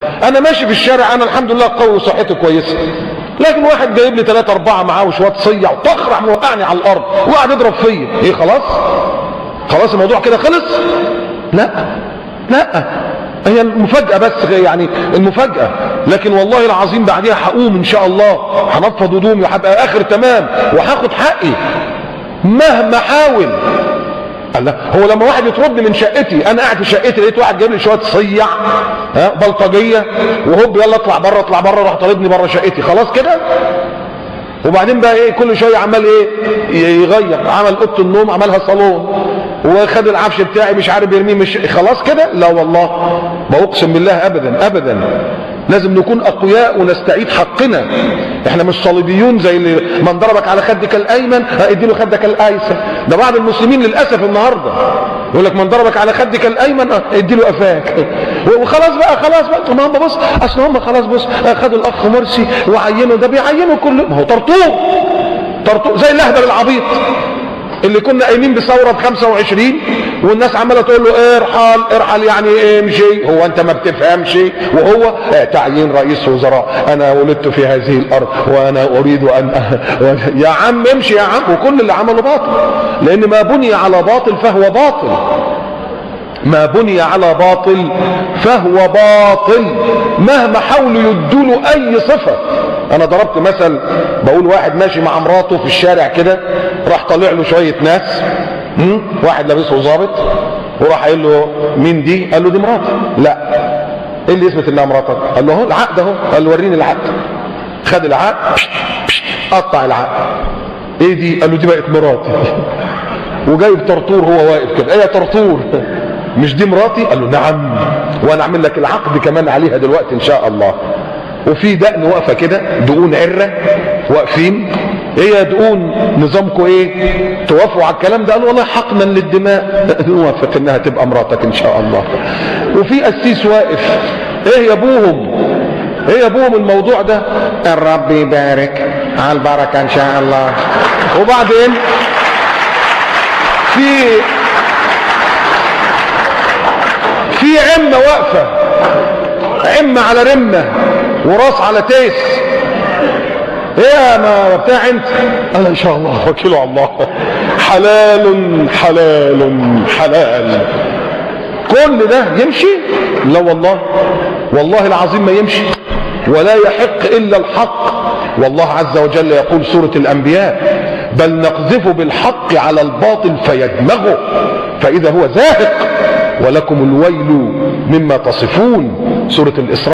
انا ماشي في الشارع، انا الحمد لله قوي وصحتي كويسة، لكن واحد جايب لي 3 4 معاه وشوية صيع وطخ راح موقعني على الارض وقعد يضرب فيا. ايه خلاص خلاص الموضوع كده خلص؟ لا لا، هي المفاجأة بس، يعني المفاجأة. لكن والله العظيم بعديها هقوم ان شاء الله، هنفض هدومي وهبقى اخر تمام وهاخد حقي مهما حاول. الله، هو لما واحد يطردني من شقتي، انا قاعد في شقتي لقيت واحد جايب لي شوية صيع بلطجيه وهوب يلا اطلع بره اطلع بره، راح طاردني بره شقتي، خلاص كده. وبعدين بقى ايه، كل شوية عمال ايه يغير، عمل اوضة النوم عملها صالون، وخد العفش بتاعي مش عارف يرميه، مش خلاص كده؟ لا والله، ما اقسم بالله ابدا ابدا. لازم نكون اقوياء ونستعيد حقنا. احنا مش صليبيون زي اللي من ضربك على خدك الايمن اديله خدك الايسر. ده بعض المسلمين للاسف النهارده يقول لك من ضربك على خدك الايمن اديله قفاك وخلاص بقى، خلاص بقى. ما هم بص، اصل هم خلاص بص خدوا الاخ مرسي وعينوا، ده بيعينوا كله، ما هو طرطور طرطور زي الاهبل العبيط اللي كنا قايمين بثورة ب 25 والناس عماله تقول له ارحل ارحل، يعني امشي، هو انت ما بتفهمش؟ وهو تعيين رئيس وزراء، انا ولدت في هذه الارض وانا اريد ان يا عم امشي يا عم. وكل اللي عمله باطل، لان ما بني على باطل فهو باطل، ما بني على باطل فهو باطل مهما حاولوا يدوا اي صفة. انا ضربت مثل، بقول واحد ماشي مع مراته في الشارع كده، راح طالع له شوية ناس، واحد لابسه ظابط، وراح قايل له مين دي؟ قال له دي مراتي. لا، ايه اللي يثبت انها مراتك؟ قال له اهو العقد اهو. قال له وريني العقد. خد العقد، قطع العقد. ايه دي؟ قال له دي بقت مراتي. وجايب طرطور هو واقف كده، ايه يا طرطور؟ مش دي مراتي؟ قال له نعم، وانا اعمل لك العقد كمان عليها دلوقتي ان شاء الله. وفي دقن واقفة كده، دقون عره واقفين، ايه يا دقون نظامكم ايه؟ توافقوا على الكلام ده؟ قالوا والله حقنا للدماء نوافق انها تبقى مراتك ان شاء الله. وفي قسيس واقف، ايه يا ابوهم؟ ايه يا ابوهم الموضوع ده؟ الرب يبارك على البركة ان شاء الله. وبعدين في عمه واقفة، عمه على رمه وراس على تيس، ايه يا ما بتاع انت؟ انا ان شاء الله وكيله على الله، حلال حلال حلال. كل ده يمشي؟ لا والله، والله العظيم ما يمشي، ولا يحق الا الحق. والله عز وجل يقول سورة الانبياء: بل نقذف بالحق على الباطل فيدمغه فاذا هو زاهق ولكم الويل مما تصفون. سورة الإسراء.